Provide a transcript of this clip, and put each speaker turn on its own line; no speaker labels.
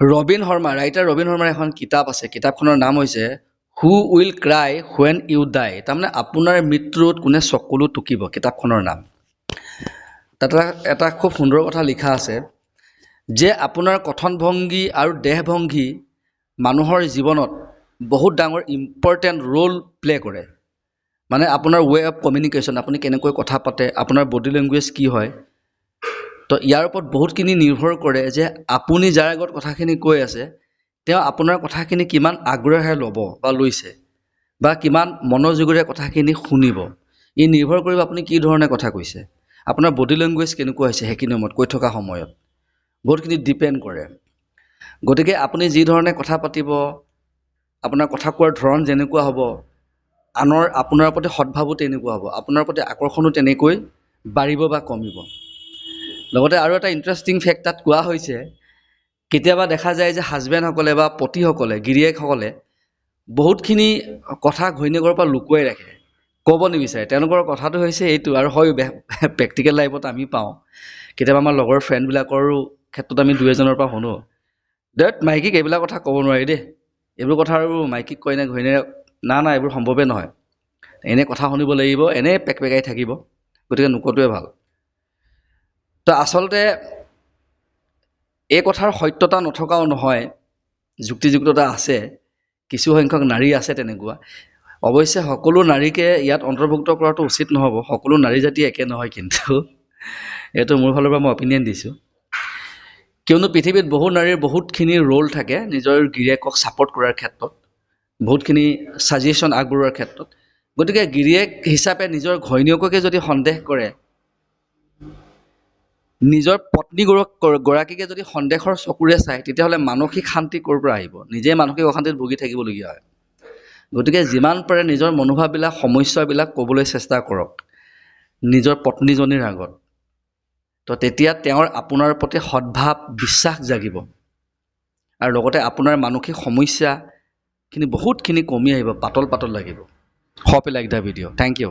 Rabin Sharma, writer Rabin শৰ্মাৰ এখন কিতাপ আছে। কিতাপখনৰ নাম হৈছে "Who Will Cry When You Die", তাৰমানে আপোনাৰ মৃত্যুত কোনে চকুলো টুকিব কিতাপখনৰ নাম। তাত এটা খুব সুন্দৰ কথা লিখা আছে যে আপোনাৰ কথনভংগী আৰু দেহভংগী মানুহৰ জীৱনত বহুত ডাঙৰ ইম্পৰ্টেণ্ট ৰোল প্লে' কৰে। মানে আপোনাৰ ৱে অফ কমিউনিকেশ্যন, আপুনি কেনেকৈ কথা পাতে, আপোনাৰ বডি লেংগুৱেজ কি হয়, তো ইয়াৰ ওপৰত বহুতখিনি নিৰ্ভৰ কৰে যে আপুনি যাৰ আগত কথাখিনি কৈ আছে, তেওঁ আপোনাৰ কথাখিনি কিমান আগ্ৰহেৰে ল'ব বা লৈছে বা কিমান মনোযোগেৰে কথাখিনি শুনিব। ই নিৰ্ভৰ কৰিব আপুনি কি ধৰণে কথা কৈছে, আপোনাৰ বডি লেংগুৱেজ কেনেকুৱা হৈছে, সেইখিনি সময়ত কৈ থকা সময়ত বহুতখিনি ডিপেণ্ড কৰে। গতিকে আপুনি যি ধৰণে কথা পাতিব, আপোনাৰ কথা কোৱাৰ ধৰণ যেনেকুৱা হ'ব, আনৰ আপোনাৰ প্ৰতি সদ্ভাৱো তেনেকুৱা হ'ব, আপোনাৰ প্ৰতি আকৰ্ষণো তেনেকৈ বাঢ়িব বা কমিব। লগতে আৰু এটা ইণ্টাৰেষ্টিং ফেক্ট তাত কোৱা হৈছে, কেতিয়াবা দেখা যায় যে হাজবেণ্ডসকলে বা পতিসকলে, গিৰিয়েকসকলে বহুতখিনি কথা ঘৈণীয়েকৰ পৰা লুকুৱাই ৰাখে, ক'ব নিবিচাৰে। তেওঁলোকৰ কথাটো হৈছে এইটো, আৰু হয়, প্ৰেক্টিকেল লাইফত আমি পাওঁ, কেতিয়াবা আমাৰ লগৰ ফ্ৰেণ্ডবিলাকৰো ক্ষেত্ৰত আমি দুই এজনৰ পৰা শুনো, "দেত মাইকীক এইবিলাক কথা ক'ব নোৱাৰি দেই, এইবোৰ কথা আৰু মাইকীক কয় নে ঘৈণীয়েক? না না, এইবোৰ সম্ভৱেই নহয়, এনেই কথা শুনিব লাগিব, এনেই পেক পেকাই থাকিব, গতিকে নোকোৱাটোৱে ভাল।" তো আচলতে এই কথাৰ সত্যতা নথকাও নহয়, যুক্তিযুক্ততা আছে। কিছু সংখ্যক নাৰী আছে তেনেকুৱা। অৱশ্যে সকলো নাৰীকে ইয়াত অন্তৰ্ভুক্ত কৰাটো উচিত নহ'ব, সকলো নাৰী জাতি একে নহয়, কিন্তু এইটো মোৰ ফালৰ পৰা মই অপিনিয়ন দিছোঁ। কিয়নো পৃথিৱীত বহু নাৰীৰ বহুতখিনি ৰোল থাকে নিজৰ গিৰিয়েকক ছাপৰ্ট কৰাৰ ক্ষেত্ৰত, বহুতখিনি ছাজেশ্যন আগবঢ়োৱাৰ ক্ষেত্ৰত। গতিকে গিৰিয়েক হিচাপে নিজৰ ঘৈণীয়েককে যদি সন্দেহ কৰে, নিজৰ পত্নী গৰাকীকে যদি সন্দেহৰ চকুৰে চায়, তেতিয়াহ'লে মানসিক শান্তি ক'ৰ পৰা আহিব? নিজে মানসিক অশান্তিত ভুগি থাকিবলগীয়া হয়। গতিকে যিমান পাৰে নিজৰ মনোভাৱবিলাক, সমস্যাবিলাক ক'বলৈ চেষ্টা কৰক নিজৰ পত্নীজনীৰ আগত। তো তেতিয়া তেওঁৰ আপোনাৰ প্ৰতি সদ্ভাৱ, বিশ্বাস জাগিব আৰু লগতে আপোনাৰ মানসিক সমস্যাখিনি বহুতখিনি কমি আহিব, পাতল পাতল লাগিব। Hope you like the video. Thank you.